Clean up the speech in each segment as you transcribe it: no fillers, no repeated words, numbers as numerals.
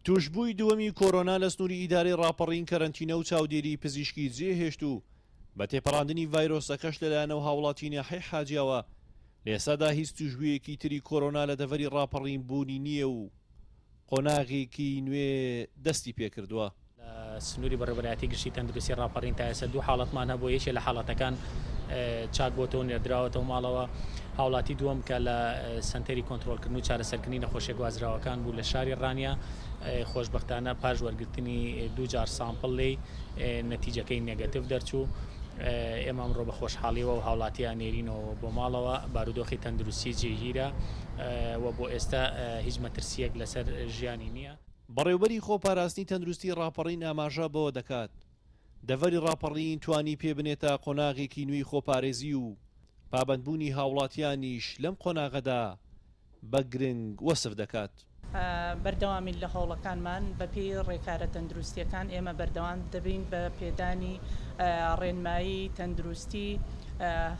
تووشبووی دووەمی کۆرۆنا لە سنووری ئیدارەی ڕاپەڕین کەرەنتینە و چاودێریی پزیشکی جێهێشت و بە تێپەڕاندنی ڤایرۆسەکەش لەلایەن ئەو هاوڵاتی ناحیەی حاجیاوە لە ئێستادا هیچ تووشبوویەکی تری کۆرۆنا لە دەڤەری ڕاپەڕین بوونی نییە و قۆناغێکی نوێ دەستی پێکردووە. لە سنووری بەڕێوەبەرایەتی گشتی تەندروستی ڕاپەڕین تا ئێستا دوو حاڵەتمان هەبووە، یەکێ لە حاڵەتەکان چاک بۆتەوە و نێردراوەتەوە ماڵەوە، هاوڵاتی دووەم کە لە سەنتەری کۆنترۆڵکردن و چارەسەرکردنی نەخۆشیە گوازراوەکان بوو لە شاری ڕانیە، خۆشبەختانە پاش وەرگرتنی دوو جار سامپڵ لێی نەتیجەکەی نێگەتیڤ دەرچوو، ئێمە ئەمڕۆ بە خۆشحاڵیەوە ئەو هاوڵاتیە ئەنێرینەوە بۆ ماڵەوە، بارودۆخی تەندروستی جێگیرە و بۆ ئێستا هیچ مەترسیەک لەسەر ژیانی نییە. بەڕێوبەری خۆپاراستنی تەندروستی ڕاپەڕین ئاماژە بەوە دەکات، دەڤەری ڕاپەڕین توانی پێ بنێتە قۆناغێکی نوێی خۆپارێزی و پابەندبوونی هاوڵاتیانیش لەم قۆناغەدا بە گرنگ وەسف دەکات. بەردەوامین لە هەوڵەکانمان، بەپێی ڕێکارە تەندروستییەکان ئێمە بەردەوام دەبین بە پێدانی ڕێنمایی تەندروستی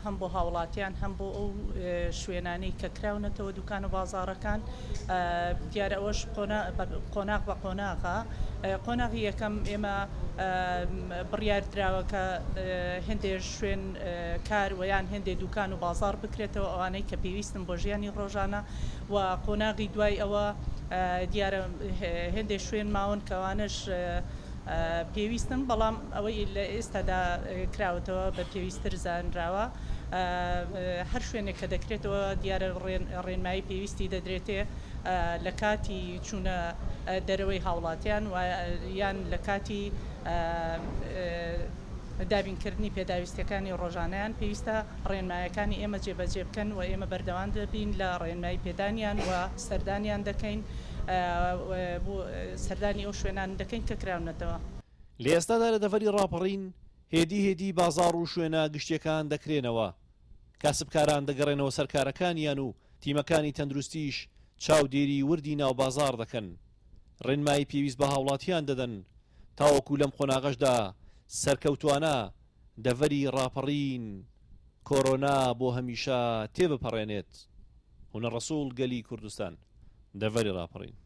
هەم بۆ هاوڵاتیان هەم بۆ ئەو شوێنانەی کە کراونەتەوە دوکان و بازاڕەکان، دیارە ئەوەش قۆناغ بە قۆناغە، قۆناغی یەکەم ئێمە بڕیار دراوە کە هێندێ شوێن کار و یان هێندێ دوکان و بازاڕ بکرێتەوە ئەوانەی کە پێویستن بۆ ژیانی ڕۆژانە و قۆناغی دوای ئەوە دیارە هێندێ شوێن ماون کە ئەوانەش پێویستن، بەڵام ئەوەی لە ئێستادا کراوەتەوە بە پێویستتر زانراوە. هەر شوێنێک کە دەکرێتەوە دیارە ڕێنمایی پێویستی دەدرێتێ لە کاتی چوونە دەرەوەی هاوڵاتیان و یان لە کاتی دابینکردنی پێداویستیەکانی ڕۆژانەیان پێویستە ڕێنمایەکانی ئێمە جێبەجێ بکەن و ئێمە بەردەوام دەبین لە ڕێنمایی پێدانیان و سەردانیان دەکەین سەردانی ئەو شوێنانە دەکەین کە کراونەتەوە. لە ئێستادا لە دەڤەری ڕاپەڕین هێدی هێدی بازاڕ و شوێنە گشتیەکان دەکرێنەوە، کاسبکاران دەگەڕێنەوە سەر کارەکانیان و تیمەکانی تەندروستیش چاودێری وردی ناو بازاڕ دەکەن، ڕێنمایی پێویست بە هاوڵاتیان دەدەن تاوەکو لەم قۆناغەشدا سەرکەوتوانە دەڤەری ڕاپەڕین کۆرۆنا بۆ هەمیشە تێبپەڕێنێت. هونەر ڕەسوڵ، گەلی کوردستان، دەڤەری ڕاپەڕین.